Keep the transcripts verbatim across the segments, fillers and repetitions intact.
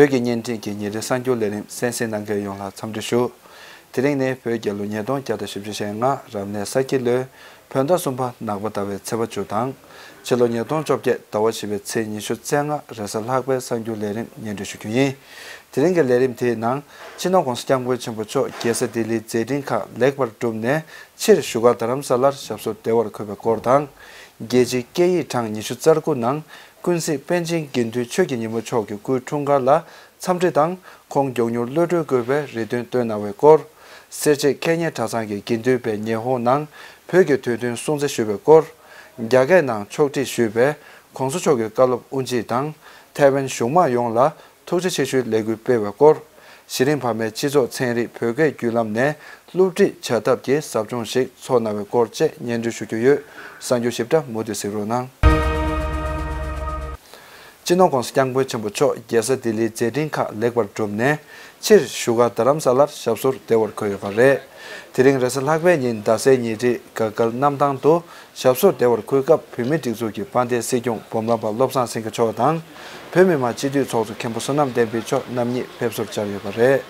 བོད་ཀྱི་བརྙན་འཕྲིན་གྱི་ཉིན་རེའི་གསར་འགྱུར་ལས་རིམ་གསན་གཟིགས་གནང་མཁན་ཡོངས་ལ་འཚམས་འདྲི་ཞུ། དེ་རིང་ནི་བོད་རྒྱལ་ལོ་ཉིས་སྟོང་བརྒྱ་དང་བཞི་བཅུ་ཞེ་ལྔ་རབ་གནས་ས་ཁྱི་ལོའི་བོད་ཟླ་གསུམ་པ་ནག་པ་ཟླ་བའི་ཚེས་པ་བཅུ་དང་། ཕྱི་ལོ་ཉིས་སྟོང་བཅོ་བརྒྱད་ཟླ་བ་བཞི་པའི་ཚེས་ཉི་ཤུ་རྩ་ལྔ་རེས་གཟའ་ལྷག་པའི་གསར་འགྱུར་ལས་རིམ་སྙན་སྒྲོན་ཞུ་རྒྱུ་ཡིན། དེ་རིང་གི་ལས་རིམ་དེའི་ནང་སྤྱི་ནོར་༸གོང་ས་༸སྐྱབས་མགོན་ཆེན་པོ་མཆོག་རྒྱལ་ས་ལྡི་ལིའི་མཛད་འཕྲིན་ཁག་ལེགས་པར་གྲུབ་ནས་ཕྱིར་བཞུགས་སྒར་རྡ་རམ་ས་ལར་ཞབས་སོར་བདེ་བར་འཁོད་པའི་སྐོར་དང་། རྒྱལ་སྤྱིའི་སྐད་ཡིག་གྲངས་ཉི་ཤུ་རྩ་དགུ་ནང་ཀུན་གཟིགས་པཎ་ཆེན་དགེ་འདུན་ཆོས་ཀྱི་ཉི་མ་མཆོག་གི་སྐུའི་འཁྲུངས་སྐར་ལ་འཚམས་འདྲི་དང་ཁོང་མགྱོགས་མྱུར་གློད་གྲོལ་དགོས་པའི་རེ་འདུན་བཏོན་གནང་བའི་སྐོར། སེར་བྱེས་མཁས་སྙན་གྲྭ་ཚང་གི་དགེ་འདུན་པས་ཉི་ཧོང་ནང་བོད་ཀྱི་དུས་སྟོན་སྲུང་བརྩི་ཞུས་པའི་སྐོར། རྒྱ་སྐད་ནང་ཕྱོགས་སྒྲིག་ཞུས་པའི་༸གོང་ས་མཆོག་གི་བཀའ་སློབ་དབུ་འབྱེད་དང་། ཐའེ་ཝན་གཞུང་མང་ཡོངས་ལ་ཐུགས་རྗེ་ཆེ་ཞུའི་ལས་འགུལ་སྤེལ་བའི་སྐོར། གཞི་རིམ་བར་མའི་སྤྱི་ཚོགས་ཚན་རིག་བོད་སྐད་བརྒྱུད་ལམ་ནས་སློབ་ཁྲིད་བྱ་ཐབས་ཀྱི་ཟབ་སྦྱོང་ཞིག་ཚོགས་གནང་བའི་སྐོར་བཅས་སྙན་སྒྲོན་ཞུ་རྒྱུ་ཡོད། གསར་འགྱུར་ཞིབ་ཕྲ་མུ་མཐུད་གཟིགས་རོགས་གནང་། སྤྱི་ནོར་༸གོང་ས་༸སྐྱབས་མགོན་ཆེན་པོ་མཆོག་རྒྱལ་ས་ལྡི་ལིའི་མཛད་འཕྲིན་ཁག་ལེགས་པར་གྲུབ་ནས་ཕྱིར་བཞུགས་སྒར་རྡ་རམ་ས་ལར་ཞབས་སོར་བདེ་བར་འཁོད་ཡོད་པ་རེད། དེ་རིང་རེས་གཟའ་ལྷག་པའི་ཉིན་རྡ་སའི་ཉེ་འཁྲིས་དགའ་སྐལ་གནམ་ཐང་དུ་ཞབས་སོར་བདེ་བར་འཁོད་སྐབས་བོད་མིའི་སྒྲིག་འཛུགས་ཀྱི་དཔལ་ལྡན་སྲིད་སྐྱོང་འབུམ་རམས་པ་བློ་བཟང་སེང་གེ་མཆོག་དང་། བོད་མི་མང་སྤྱི་འཐུས་ཚོགས་གཙོ་མཁན་པོ་བསོད་ནམས་བསྟན་འཕེལ་མཆོག་རྣམ་གཉིས་ཕེབས་བསུར་བཅར་ཡོད་པ་རེད།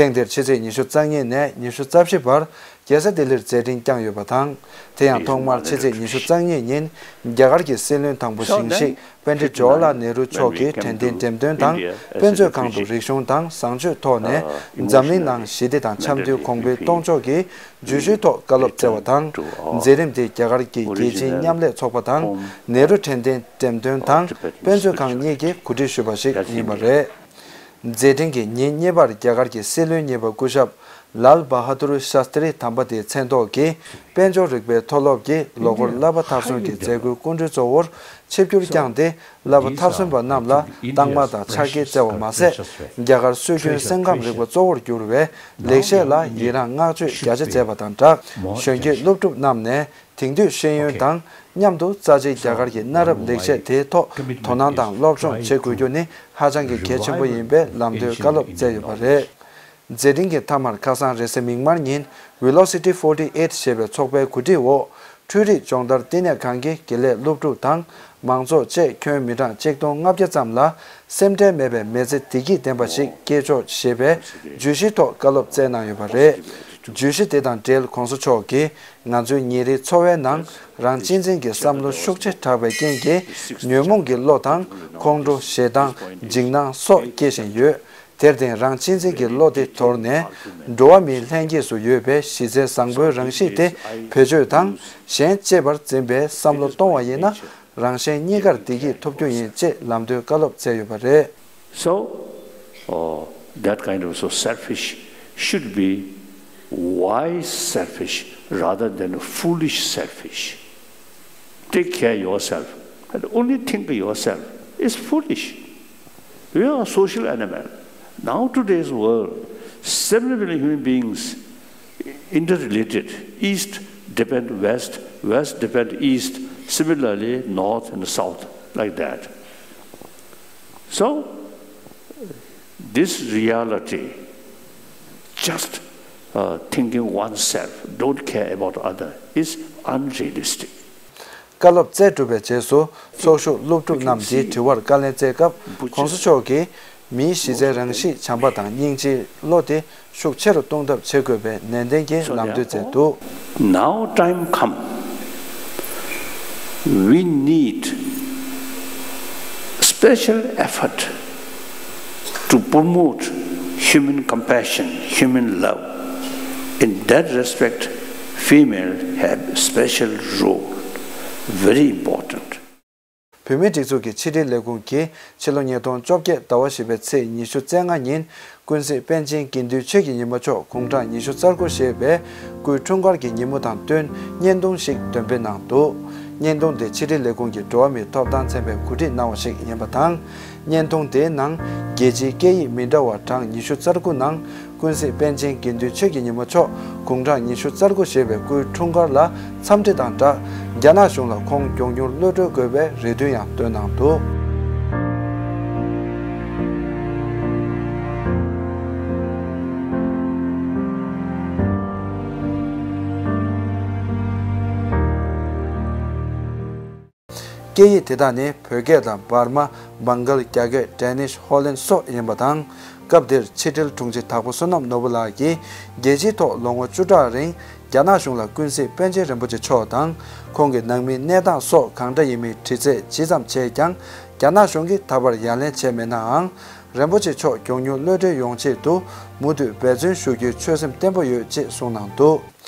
ཐེངས་འདིར་ཕྱི་ཚེས་ཉི་ཤུ་རྩ་གཉིས་ནས་ཉི་ཤུ་རྩ་བཞི་བར་རྒྱལ་ས་ལྡི་ལིར་མཛད་འཕྲིན་བསྐྱངས་ཡོད་པ་དང་། དེ་ཡང་ཐོག་མར་ཕྱི་ཚེས་ཉི་ཤུ་རྩ་གཉིས་ཉིན་རྒྱ་གར་གྱི་སྲིད་བློན་དང་པོ་ཞིང་གཤེགས་པཎྜི་ཏ་ཇོ་ཧ་ལ་ནེ་རུ་མཆོག་གི་དྲན་རྟེན་འགྲེམས་སྟོན་དང་། དཔེ་མཛོད་ཁང་དུ་རིག་གཞུང་དང་བཟང་སྤྱོད་ཐོག་ནས་འཛམ་གླིང་ནང་ཞི་བདེ་དང་འཆམ་མཐུན་གོང་འཕེལ་གཏོང་ཕྱོགས་ཀྱི་བརྗོད་གཞིའི་ཐོག་བཀའ་སློབ་སྩལ་བ་དང་། མཛད་རིམ་དེ་རྒྱ་གར་གྱི་རྒྱལ་སྤྱིའི་མཉམ་ལས་ཚོགས་པ་དང་། ནེ་རུ་དྲན་རྟེན་འགྲེམས་སྟོན་དང་། དཔེ་མཛོད་ཁང་གཉིས་ཀྱིས་གོ་སྒྲིག་ཞུས་པ་ཞིག་ཡིན་པ་རེད། མཛད་འཕྲིན་གྱི་ཉིན་གཉིས་པར་རྒྱ་གར་གྱི་སྲིད་བློན་གཉིས་པ་སྐུ་ཞབས་ལཱལ་བྷ་ཧ་དུར་ཤཱསྟྲི་དམ་པ་དེའི་མཚན་ཐོག་གི་དཔལ་འབྱོར་རིག་པའི་མཐོ་སློབ་ཀྱི་ལོ་འཁོར་བསླབ་པ་མཐར་སོན་གྱི་མཛད་སྒོའི་སྐུ་མགྲོན་གཙོ་བོར་ཆིབས་བསྒྱུར་བསྐྱངས་ཏེ། བསླབ་པ་མཐར་སོན་པ་རྣམས་ལ་རྟགས་མ་དང་ཕྱག་འཁྱེར་བསྩལ་བ་མ་ཟད། རྒྱ་གར་སྲོལ་རྒྱུན་སེམས་ཁམས་རིག་པ་གཙོ་བོར་གྱུར་བའི་ལེགས་བཤད་ལ་ཡི་རངས་བསྔགས་བརྗོད་རྒྱ་ཆེ་མཛད་པ་དང་སྦྲགས། གཞོན་སྐྱེས་སློབ་ཕྲུག་རྣམས་ནས་དེང་དུས་ཤེས་ཡོན་དང་མཉམ་དུ་རྩ་ཆེའི་རྒྱ་གར་གྱི་གནའ་རབས་ལེགས་བཤད་དེའི་ཐོག་དོ་སྣང་དང་སློབ་སྦྱོང་བྱེད་དགོས་རྒྱུ་ནི་ཧ་ཅང་གི་གལ་ཆེན་པོ་ཡིན་པའི་ལམ་སྟོན་བཀའ་སློབ་སྩལ་ཡོད་པ་རེད། མཛད་འཕྲིན་གྱི་མཐའ་མར་ཁ་སང་རེས་གཟའ་མིག་དམར་ཉིན་Velocity forty eight ཞེས་པའི་ཚོགས་པའི་གོ་སྒྲིག་འོག་འཕྲུལ་རིག་སྦྱོང་བརྡར་བསྟི་གནས་ཁང་གི་དགེ་ལས་སློབ་ཕྲུག་དང་མང་ཚོགས་བཅས་ཁྱོན་མི་གྲངས་གཅིག་སྟོང་ལྔ་བརྒྱ་ཙམ་ལ་སེམས་ཁྲལ་མེད་པའི་མི་ཚེ་བདེ་སྐྱིད་ལྡན་པ་ཞིག་སྐྱེལ་ཕྱོགས་ཞེས་པའི་བརྗོད་གཞིའི་ཐོག་བཀའ་སློབ་སྩལ་གནང་ཡོད་པ་རེད། བརྗོད་གཞི་དེ་དང་འབྲེལ་༸གོང་ས་མཆོག་གིས་ང་ཚོའི་ཉིན་རེའི་འཚོ་བའི་ནང་རང་གཅེས་འཛིན་གྱི་བསམ་བློ་ཤུགས་ཆེ་དྲག་པའི་རྐྱེན་གྱིས་ཉོན་མོངས་ཀྱི་བློ་དང་ཁོང་ཁྲོ་ཞེ་སྡང་འཇིགས་སྣང་སོགས་སྐྱེ་བཞིན་ཡོད། དེར་བརྟེན་རང་གཅེས་འཛིན་གྱི་བློ་དེ་དོར་ནས། འགྲོ་བ་མིའི་ལྷན་སྐྱེས་སུ་ཡོད་པའི་གཞི་རྩའི་བཟང་པོའི་རང་གཤིས་དེ་བེད་སྤྱོད་དང་གཞན་གཅེས་པར་འཛིན་པའི་བསམ་བློ་གཏོང་བ་ཡིན་ན། རང་གཞན་གཉིས་ཀར་བདེ་སྐྱིད་ཐོབ་རྒྱུ་ཡིན་ཅེས་ལམ་སྟོན་བཀའ་སློབ་སྩལ་ཡོད་པ་རེད། So, uh, that kind of so selfish should be wise selfish rather than foolish selfish. Take care yourself and only think yourself is foolish. We are a social animal. Now today's world, seven billion human beings interrelated. East depend West, West depend East, similarly North and South, like that. So, this reality, just uh, thinking oneself, don't care about other, is unrealistic. བཀའ་སློབ་སྩལ་གྲུབ་པའི་རྗེས་སུ་ཚོགས་ཞུགས་སློབ་ཕྲུག་རྣམས་ཀྱིས་དྲི་བར་བཀའ་ལན་སྩལ་སྐབས། ༸གོང་ས་མཆོག་གིས་མིའི་གཞི་རྩའི་རང་གཤིས་བྱམས་པ་དང་སྙིང་རྗེའི་བློ་དེ་ཤུགས་ཆེ་རུ་གཏོང་ཐབས་བྱེད་དགོས་པའི་ནན་ཏན་གྱིས་ལམ་སྟོན་མཛད་འདུག། Now time come, we need special effort to promote human compassion, human love. In that respect, female have special role, very important. བོད་མིའི་སྒྲིག་འཛུགས་ཀྱི་ཕྱི་དྲིལ་ལས་ཁུངས་ཀྱིས་ཕྱི་ལོ་ཉིས་སྟོང་བཅོ་བརྒྱད་ཟླ་བ་བཞི་པའི་ཚེས་ཉི་ཤུ་རྩ་ལྔ་ཉིན་ཀུན་གཟིགས་པཎ་ཆེན་དགེ་འདུན་ཆོས་ཀྱི་ཉི་མ་མཆོག་དགུང་གྲངས་ཉི་ཤུ་རྩ་དགུ་བཞེས་པའི་སྐུའི་འཁྲུངས་སྐར་གྱི་ཉིན་མོ་དང་བསྟུན་བརྙན་ཐུང་ཞིག་འདོན་སྤེལ་གནང་འདུག། བརྙན་ཐུང་དེ་ཕྱི་དྲིལ་ལས་ཁུངས་ཀྱི་འགྲོ་བ་མིའི་ཐོབ་ཐང་ཚན་པས་གོ་སྒྲིག་གནང་བ་ཞིག་ཡིན་པ་དང་། བརྙན་ཐུང་དེའི་ནང་རྒྱལ་སྤྱིའི་སྐད་ཡིག་མི་འདྲ་བ་གྲངས་ཉི་ཤུ་རྩ་དགུ་ནང་ཀུན་གཟིགས་པཎ་ཆེན་དགེ་འདུན་ཆོས་ཀྱི་ཉི་མ་མཆོག་དགུང་གྲངས་ཉི་ཤུ་རྩ་དགུ་བཞེས་པའི་སྐུའི་འཁྲུངས་སྐར་ལ་འཚམས་འདྲི་དང་སྦྲགས། རྒྱ་ནག་གཞུང་ལ་ཁོང་མགྱོགས་མྱུར་གློད་གྲོལ་དགོས་པའི་རེ་འདུན་ཡང་བཏོན་གནང་འདུག། སྐད་ཡིག་དེ་དག་ནི་བོད་སྐད་དང་འབར་མ། བང་གལ། རྒྱ་སྐད། ཌེ་ནིཤ། ཧོ་ལན་སོགས་ཡིན་པ་དང་། སྐབས་དེར་ཕྱི་དྲིལ་དྲུང་ཆེ་དྭགས་པོ་བསོད་ནམས་ནོར་བུ་ལགས་ཀྱིས་རྒྱལ་སྤྱིའི་ཐོག་ལོ་ངོ་བཅུ་ཕྲག་རིང་རྒྱ་ནག་གཞུང་ལ་ཀུན་གཟིགས་པཎ་ཆེན་རིན་པོ་ཆེ་མཆོག་དང་ཁོང་གི་ནང་མིའི་གནས་སྟངས་སོགས་གང་འདྲ་ཡིན་མིན་དྲི་རྩད་ཇི་ཙམ་བྱས་ཀྱང་རྒྱ་ནག་གཞུང་གིས་ད་བར་ཡ་ལན་བྱས་མེད་ནའང་། རིན་པོ་ཆེ་མཆོག་མགྱོགས་མྱུར་གློད་གྲོལ་ཡོང་ཆེད་དུ་མུ་མཐུད་འབད་བརྩོན་ཞུ་རྒྱུའི་ཆོད་སེམས་བརྟན་པོ་ཡོད་ཅེས་གསུངས་གནང་འདུག་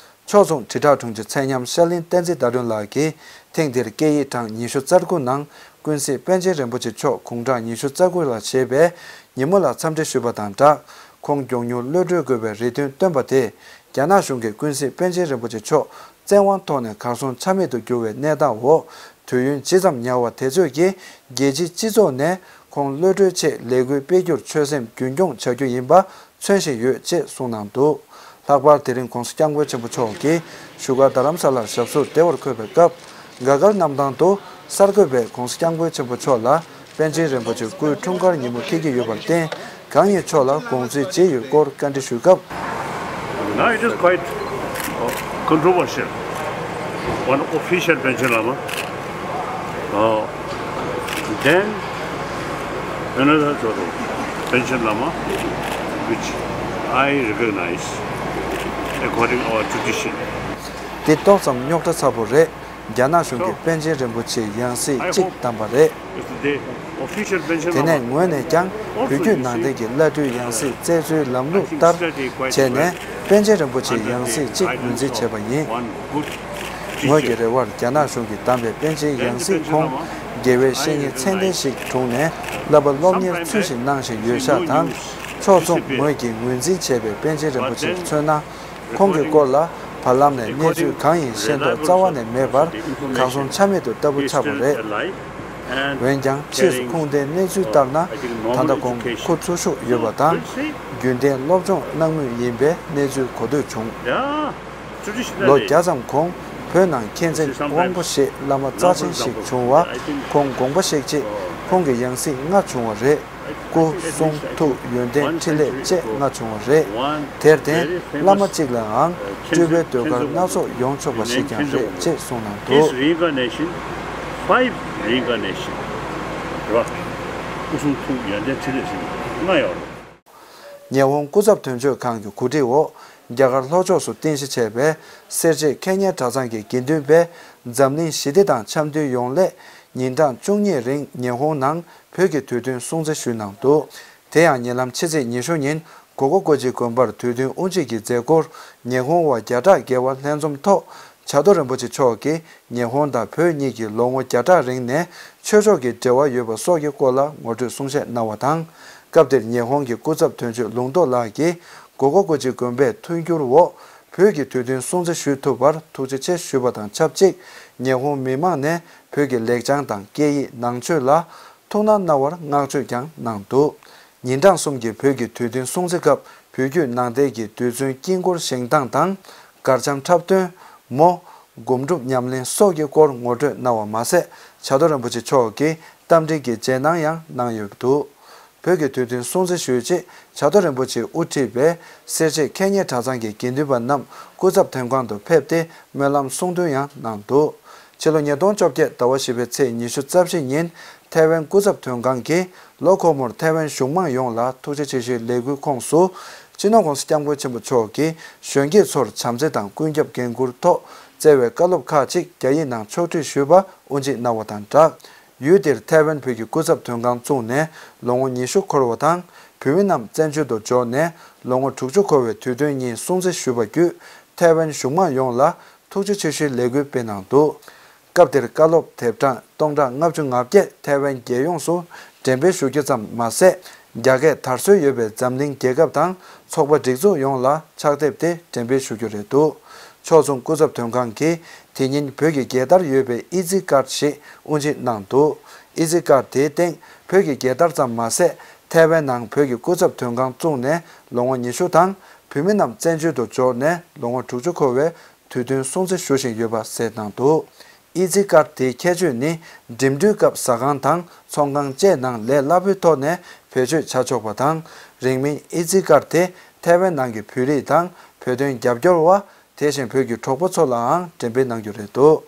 ཕྱོགས་མཚུངས་དྲིལ་བསྒྲགས་དྲུང་ཆེ་ཚེ་ཉམས་ཤར་གླིང་བསྟན་འཛིན་ཟླ་སྒྲོན་ལགས་ཀྱིས་ཐེངས་འདིར་སྐད་ཡིག་གྲངས་ཉི་ཤུ་རྩ་དགུ་ནང་ཀུན་གཟིགས་པཎ་ཆེན་རིན་པོ་ཆེ་མཆོག་དགུང་གྲངས་ཉི་ཤུ་རྩ་དགུ་ལ་བཞེས་པའི་ཉིན་མོ་ལ་འཚམས་འདྲི་ཞུས་པ་དང་སྦྲགས། ཁོང་མགྱོགས་མྱུར་གློད་གྲོལ་དགོས་པའི་རེ་འདུན་བཏོན་པ་དེས་རྒྱ་ནག་གཞུང་གིས་ཀུན་གཟིགས་པཎ་ཆེན་རིན་པོ་ཆེ་མཆོག་བཙན་དབང་ཐོག་ནས་གར་སོང་ཆ་མེད་དུ་གྱུར་བའི་གནས་སྟངས་འོག་དུས་ཡུན་ཇི་ཙམ་ཉར་བ་དེ་ཚོད་ཀྱིས་རྒྱལ་སྤྱིའི་སྤྱི་ཚོགས་ནས་ཁོང་གློད་གྲོལ་ཆེད་ལས་འགུལ་སྤེལ་རྒྱུར་ཆོད་སེམས་རྒྱུན་འཁྱོངས་བྱ་རྒྱུ་ཡིན་པ། མཚོན་བཞིན་ཡོད་ཅེས་གསུངས་གནང་འདུག་ལྷག་པར་དེ་རིང་༸གོང་ས་༸སྐྱབས་མགོན་ཆེན་པོ་མཆོག་གིས་བཞུགས་སྒར་རྡ་རམ་ས་ལར་ཞབས་སོར་བདེ་བར་འཁོད་པའི་སྐབས། དགའ་དཀར་གནམ་ཐང་དུ་གསར་འགོད་པས་༸གོང་ས་༸སྐྱབས་མགོན་ཆེན་པོ་མཆོག་ལ་པཎ་ཆེན་རིན་པོ་ཆེ་སྐུའི་འཁྲུངས་སྐར་ཉིན་མོ་འཁེལ་གྱི་ཡོད་པར་བརྟེན། གང་ཉིད་མཆོག་ལ་དགོངས་ཚུལ་ཇི་ཡོད་སྐོར་བཀའ་འདྲི་ཞུས་སྐབས། Now it is quite uh, controversial. One official Panchen Lama, uh, then another sort of Panchen Lama, which I recognize according our tradition. འདི་ཏོག་ཙམ་རྙོག་དྲ་ཚ་པོ་རེད། རྒྱ་ནག་གཞུང་གིས་པཎ་ཆེན་རིན་པོ་ཆེའི་ཡང་སྲིད་གཅིག་བདམས་པ་རེད། དེ་ནས་ངོས་ནས་ཀྱང་བོད་བརྒྱུད་ནང་བསྟན་གྱི་བླ་སྤྲུལ་ཡང་སྲིད་བཙལ་འཚོལ་ལམ་ལུགས་ལྟར་བྱས་ནས་པཎ་ཆེན་རིན་པོ་ཆེའི་ཡང་སྲིད་གཅིག་ངོས་འཛིན་བྱས་པ་ཡིན། ངོས་ཀྱི་རེ་བར་རྒྱ་ནག་གཞུང་གིས་བདམས་པའི་པཎ་ཆེན་ཡང་སྲིད་ཁོང་དགེ་བའི་བཤེས་གཉེན་ཚད་ལྡན་ཞིག་གྲུངས་ནས་བསླབ་པ་སློབ་གཉེར་ཚུལ་བཞིན་གནང་བཞིན་ཡོད་ཤག་དང་། ཕྱོགས་མཚུངས་ངོས་ཀྱིས་ངོས་འཛིན་བྱས་པའི་པཎ་ཆེན་རིན་པོ་ཆེར་མཚོན་ན། ཁོང་གི་སྐོར་ལ་བར་ལམ་ནས་གནས་ཚུལ་གང་ཡིན་ཤེས་རྟོགས་རྩ་བ་ནས་མེད་པར་གར་སོང་ཆ་མེད་དུ་ལྟ་བུ་ཆགས་པ་རེད། འོན་ཀྱང་ཕྱིས་སུ་ཁུངས་ལྡན་གནས་ཚུལ་ལྟར་ན་ད་ལྟ་ཁོང་ཁུ་འཚོ་བཞུགས་ཡོད་པ་དང་རྒྱུན་ལྡན་སློབ་སྦྱོང་གནང་མུས་ཡིན་པའི་གནས་ཚུལ་གོ་ཐོས་བྱུང་། ལོ་བརྒྱ་ཙམ་གོང་བོད་ནང་མཁྱེན་བརྩེ་དབང་པོ་ཞེས་བླ་མ་རྩ་ཆེན་ཞིག་བྱུང་བ་ཁོང་དགོངས་པ་བཞེས་རྗེས་ཁོང་གི་ཡང་སྲིད་ལྔ་བྱུང་བ་རེད། སྐུ་གསུང་ཐུགས་ཡོན་ཏན་འཕྲིན་ལས་བཅས་ལྔ་བྱུང་བ་རེད། དེར་བརྟེན་བླ་མ་གཅིག་ལའང་སྤྲུལ་པའི་ཟློས་གར་སྣ་ཚོགས་ཡོང་ཆོག་པ་ཞིག་ཀྱང་རེད་ཅེས་གསུངས་གནང་འདུག His reincarnation, five reincarnation, རེད་བ། སྐུ་གསུང་ཐུགས་ཡོན་ཏན་འཕྲིན་ལས་ཟེར་ལྔ་ཡོད་རེད། ཉི་ཧོང་སྐུ་ཚབ་དོན་གཅོད་ཁང་གི་གོ་སྒྲིག་འོག་རྒྱ་གར་ལྷོ་ཕྱོགས་སུ་རྟེན་གཞི་བྱས་པའི་སེར་བྱེས་ཁེ་ཉེ་གྲྭ་ཚང་གི་དགེ་འདུན་པས་འཛམ་གླིང་ཞི་བདེ་དང་འཆམ་མཐུན་ཡོང་སླད་ཉིན་གྲངས་བཅུ་གཉིས་རིང་ཉི་ཧོང་ནང་བོད་ཀྱི་དུས་སྟོན་སྲུང་བརྩི་ཞུས་གནང་འདུག་དེ་ཡང་ཉེ་ལམ་ཕྱི་ཚེས་ཉི་ཤུ་ཉིན་གོ་གོ་ཀོ་ཅི་དགོན་པར་དུས་སྟོན་དབུ་འབྱེད་ཀྱི་མཛད་སྒོར་ཉི་ཧོང་བ་བརྒྱ་ཕྲག་བརྒལ་བ་ལྷན་འཛོམས་ཐོག་བྱ་རྡོ་རིན་པོ་ཆེ་མཆོག་གིས་ཉི་ཧོང་དང་བོད་གཉིས་ཀྱི་ལོ་ངོ་བརྒྱ་ཕྲག་རིང་ནས་ཆོས་ཕྱོགས་ཀྱི་འབྲེལ་བ་ཡོད་པ་སོགས་ཀྱི་སྐོར་ལ་ངོ་སྤྲོད་གསུང་བཤད་གནང་བ་དང་། སྐབས་དེར་ཉི་ཧོང་གི་སྐུ་ཚབ་དོན་གཅོད་ལུང་རྟོགས་ལགས་ཀྱིས་གོ་གོ་ཀོ་ཅི་དགོན་པས་མཐུན་འགྱུར་འོག་བོད་ཀྱི་དུས་སྟོན་སྲུང་བརྩི་ཞུ་ཐུབ་པར་ཐུགས་རྗེ་ཆེ་ཞུས་པ་དང་ཆབས་ཅིག་ཉི་ཧོང་མི་མང་ནས་བོད་ཀྱི་ལེགས་བྱང་དང་སྐད་ཡིག་ནང་ཆོས་ལ་ཐུགས་སྣང་གནང་བར་བསྔགས་བརྗོད་ཀྱང་གནང་འདུག་ཉིན་གྲངས་གསུམ་གྱི་བོད་ཀྱི་དུས་སྟོན་སྲུང་བརྩི་སྐབས་བོད་བརྒྱུད་ནང་བསྟན་གྱི་རྡུལ་ཚོན་དཀྱིལ་འཁོར་བཞེངས་སྟངས་དང་། གར་འཆམ་འཁྲབ་སྟོན། མོ། སྒོམ་སྒྲུབ་ཉམས་ལེན་སོགས་ཀྱི་སྐོར་ངོ་སྤྲོད་གནང་བ་མ་ཟད། བྱ་རྡོ་རིན་པོ་ཆེ་མཆོག་གིས་རྟ་མགྲིན་གྱི་རྗེས་གནང་ཡང་གནང་ཡོད་འདུག་བོད་ཀྱི་དུས་སྟོན་སྲུང་བརྩི་ཞུས་རྗེས་བྱ་རྡོ་རིན་པོ་ཆེས་དབུ་ཁྲིད་པའི་སེར་བྱེས་ཁེ་ཉེ་གྲྭ་ཚང་གི་དགེ་འདུན་པ་རྣམས་སྐུ་ཚབ་དོན་ཁང་དུ་ཕེབས་ཏེ་སྨོན་ལམ་གསུང་འདོན་ཡང་གནང་འདུག་ཕྱི་ལོ་ཉིས་སྟོང་བཅོ་བརྒྱད་ཟླ་བ་བཞི་པའི་ཚེས་ཉི་ཤུ་རྩ་བཞི་ཉིན་ཐའེ་ཝན་སྐུ་ཚབ་དོན་ཁང་གིས་ལོ་འཁོར་མོར་ཐའེ་ཝན་གཞུང་མང་ཡོངས་ལ་ཐུགས་རྗེ་ཆེ་ཞུའི་ལས་འགུལ་ཁོངས་སུ། སྤྱི་ནོར་༸གོང་ས་༸སྐྱབས་མགོན་ཆེན་པོ་མཆོག་གིས་གཞོན་སྐྱེས་ཚོར་བྱམས་བརྩེ་དང་ཀུན་ཁྱབ་འགན་འཁུར་ཐོག་བསྩལ་བའི་བཀའ་སློབ་ཁག་ཅིག་རྒྱ་ཡིག་ནང་ཕྱོགས་བསྒྲིགས་ཞུས་པ་དབུ་འབྱེད་གནང་བ་དང་སྦྲགས། ཡུལ་དེར་ཐའེ་ཝན་བོད་ཀྱི་སྐུ་ཚབ་དོན་ཁང་བཙུགས་ནས་ལོ་ངོ་ཉི་ཤུ་འཁོར་བ་དང་། བོད་མི་རྣམས་བཙན་བྱོལ་དུ་འབྱོར་ནས་ལོ་ངོ་དྲུག་ཅུ་འཁོར་བའི་དུས་སྟོན་ཉིན་སྲུང་བརྩི་ཞུས་པ་བརྒྱུད། ཐའེ་ཝན་གཞུང་མང་ཡོངས་ལ་ཐུགས་རྗེ་ཆེ་ཞུའི་ལས་འགུལ་སྤེལ་གནང་འདུག་སྐབས་དེར་བཀའ་སློབ་དེབ་གྲངས་སྟོང་ཕྲག་ལྔ་བཅུ་ང་བརྒྱད་ཐའེ་ཝན་རྒྱལ་ཡོངས་སུ་འགྲེམས་སྤེལ་ཞུ་རྒྱུ་ཙམ་མ་ཟད། རྒྱ་སྐད་དར་སྲོལ་ཡོད་པའི་འཛམ་གླིང་རྒྱལ་ཁབ་དང་ཚོགས་པ་སྒྲིག་འཛུགས་ཡོངས་ལ་ཕྱག་དེབ་དེ་འགྲེམས་སྤེལ་ཞུ་རྒྱུ་རེད་འདུག་ཕྱོགས་མཚུངས་སྐུ་ཚབ་དོན་ཁང་གིས་དེ་ཉིན་བོད་ཀྱི་རྒྱལ་དར་ཡོད་པའི་ཨི་ཛི་ཀར་ཞིག་དབུ་འབྱེད་གནང་འདུག་ཨི་ཛི་ཀར་དེའི་སྟེང་བོད་ཀྱི་རྒྱལ་དར་ཙམ་མ་ཟད། ཐའེ་ཝན་ནང་བོད་ཀྱི་སྐུ་ཚབ་དོན་ཁང་བཙུགས་ནས་ལོ་ངོ་ཉི་ཤུ་དང་། བོད་མི་རྣམས་བཙན་བྱོལ་དུ་འབྱོར་ནས་ལོ་ངོ་དྲུག་ཅུ་འཁོར་བའི་དུས་སྟོན་སྲུང་བརྩི་ཞུ་བཞིན་ཡོད་པ་གསལ་གནང་འདུག་ཨི་ཛི་ཀར་དེའི་ཁྱད་ཆོས་ནི། འགྲིམ་འགྲུལ་སྐབས་ཟ་ཁང་དང་ཚོང་ཁང་བཅས་ནང་ལས་སླ་པོའི་ཐོག་ནས་བེད་སྤྱོད་བྱ་ཆོག་པ་དང་། རིང་མིན་ཨི་ཛི་ཀར་དེ་ཐའེ་ཝན་ནང་གི་བོད་རིགས་དང་བོད་དོན་རྒྱབ་སྐྱོར་བ། དེ་བཞིན་བོད་ཀྱི་གྲོགས་པོ་ཚོ་ལའང་འགྲེམས་སྤེལ་གནང་རྒྱུ་རེད་འདུག་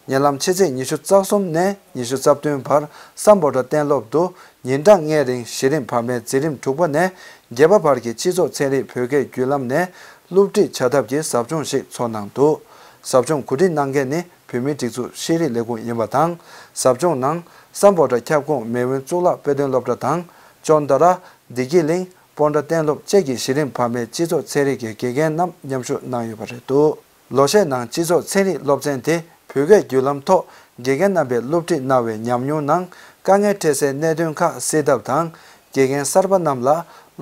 ཉེ་ལམ་ཕྱི་ཚེས་ཉི་ཤུ་རྩ་གསུམ་ནས་ཉི་ཤུ་རྩ་བདུན་བར་སམ་བྷོ་ཊ་གཏན་སློབ་ཏུ་ཉིན་གྲངས་ལྔའི་རིང་གཞི་རིམ་བར་མའི་འཛིན་རིམ་དྲུག་པ་ནས་བརྒྱད་པ་བར་གྱི་སྤྱི་ཚོགས་ཚན་རིག་བོད་སྐད་བརྒྱུད་ལམ་ནས་སློབ་ཁྲིད་བྱ་ཐབས་ཀྱི་ཟབ་སྦྱོང་ཞིག་ཚོགས་གནང་འདུག་ཟབ་སྦྱོང་གོ་སྒྲིག་གནང་མཁན་ནི་བོད་མིའི་སྒྲིག་འཛུགས་ཤེས་རིག་ལས་ཁུངས་ཡིན་པ་དང་། ཟབ་སྦྱོང་ནང་སམ་བྷོ་ཊ་ཁྱབ་ཁོངས་མེས་དབོན་གཙུག་ལག་དཔེ་སྟོན་སློབ་གྲྭ་དང་། ཅོན་ཏ་ར། བདེ་སྐྱིད་གླིང་། སྤོན་ཊ་གཏན་སློབ་བཅས་ཀྱི་གཞི་རིམ་བར་མའི་སྤྱི་ཚོགས་ཚན་རིག་གི་དགེ་རྒན་རྣམས་མཉམ་ཞུགས་གནང་ཡོད་པ་རེད་འདུག་ལོ་ཤས་ནང་སྤྱི་ཚོགས་ཚན་རིག་སློབ་ཚན་དེ་བོད་སྐད་བརྒྱུད་ལམ་ཐོག་དགེ་རྒན་རྣམ་པས་སློབ་ཁྲིད་གནང་བའི་ཉམས་མྱོང་ནང་དཀའ་ངལ་འཕྲད་སའི་གནད་དོན་ཁག་སེལ་ཐབས་དང་། དགེ་རྒན་གསར་པ་རྣམས་ལ་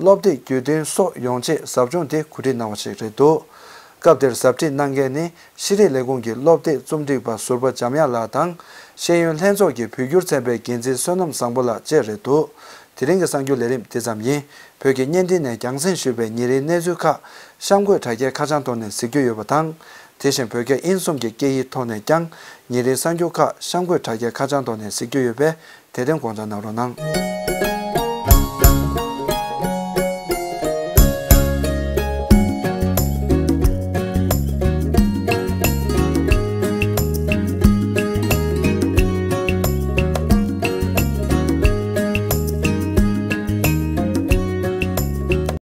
སློབ་དེབ་བརྒྱུད་འདོན་སོགས་ཡོང་ཆེད་ཟབ་སྦྱོང་དེ་གོ་སྒྲིག་གནང་བ་ཞིག་རེད་འདུག་སྐབས་དེར་ཟབ་ཁྲིད་གནང་མཁན་ནི་ཤེས་རིག་ལས་ཁུངས་ཀྱི་སློབ་དེབ་རྩོམ་སྒྲིག་པ་ཟུར་པ་འཇམ་དབྱངས་ལགས་དང་། ཤེས་ཡོན་ལྷན་ཚོགས་ཀྱི་བོད་བསྒྱུར་ཚན་པའི་འགན་འཛིན་བསོད་ནམས་བཟང་པོ་ལགས་བཅས་རེད་འདུག་དེ་རིང་གི་གསར་འགྱུར་ལས་རིམ་དེ་ཙམ་ཡིན། བོད་ཀྱི་བརྙན་འཕྲིན་ནས་རྒྱང་སྲིང་ཞུས་པའི་ཉིན་རེའི་གནས་ཚུལ་ཁག་གཤམ་འཁོད་དྲ་རྒྱའི་ཁ་བྱང་ཐོག་ནས་གཟིགས་རྒྱུ་ཡོད་པ་དང་། དེ་བཞིན་བོད་སྐད་དབྱིན་གསུམ་གྱི་སྐད་ཡིག་ཐོག་ནས་ཀྱང་ཉིན་རེའི་གསར་འགྱུར་ཁག་གཤམ་འཁོད་དྲ་རྒྱའི་ཁ་བྱང་ཐོག་ནས་གཟིགས་རྒྱུ་ཡོད་པས། དེ་དོན་དགོངས་འཇགས་གནང་རོགས་གནང་།